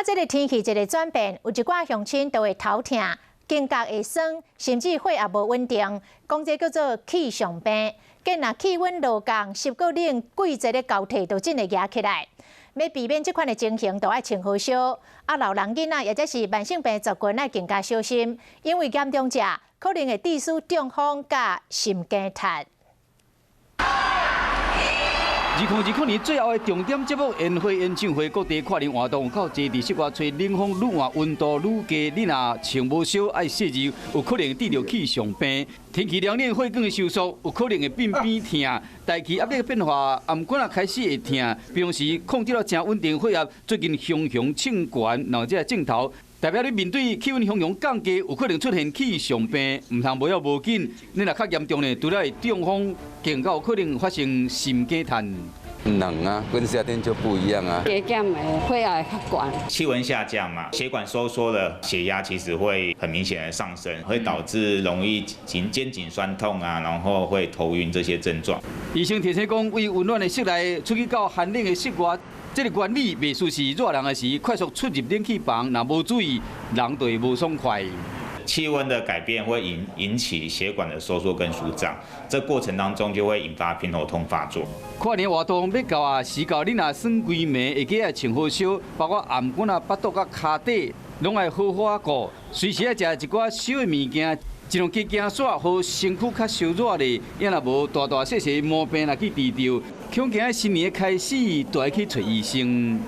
這个天氣一个轉變，有一寡鄉親就會頭疼、肩胛會酸，甚至血壓無穩定，講這叫做氣象病。見若氣溫落降，濕閣冷，季節的交替就真會夯起來。欲避免這款的情形，就愛穿好少。啊，老人囡仔，或者是慢性病族群，愛更加小心，因為嚴重者可能會致使中風佮心肌塌。2020年最後的重點節目煙火演唱會，各地跨年活動有夠濟，佇室外吹冷風愈換溫度愈低，你若穿無少愛細膩，有可能得著氣象病。天氣涼冷，血管收縮，有可能會變邊疼。大氣壓力變化，頷頸仔開始會疼。平時控制了誠穩定血壓，最近雄雄升懸，然後這个症頭代表你面對氣溫雄雄降低，有可能出現氣象病，毋通無要無緊。你若較嚴重呢，除了會中風，更較有可能發生心肌癱。冷啊，跟夏天就不一樣啊。加減的血壓會較懸。氣溫下降嘛，血管收縮了，血壓其實會很明顯的上升，會導致容易肩頸痠痛啊，然後會頭暈這些症狀。醫生提醒講，為溫暖的室內出去到寒冷的室外，這个原理袂輸是熱人的時快速出入冷氣房，若無注意，人就會無爽快。氣溫的改變會引起血管的收縮跟舒張，這過程當中就會引發偏頭痛發作。跨年活動欲到啊，時到你若耍規暝，會記愛穿好少，包括頷頸啊、腹肚佮跤底，攏愛好好仔顧，隨時愛食一寡燒的物件，盡量加行煞，予身軀較燒熱咧。也若無大大細細毛病若去治著，恐驚新年的開始，就愛去揣醫生。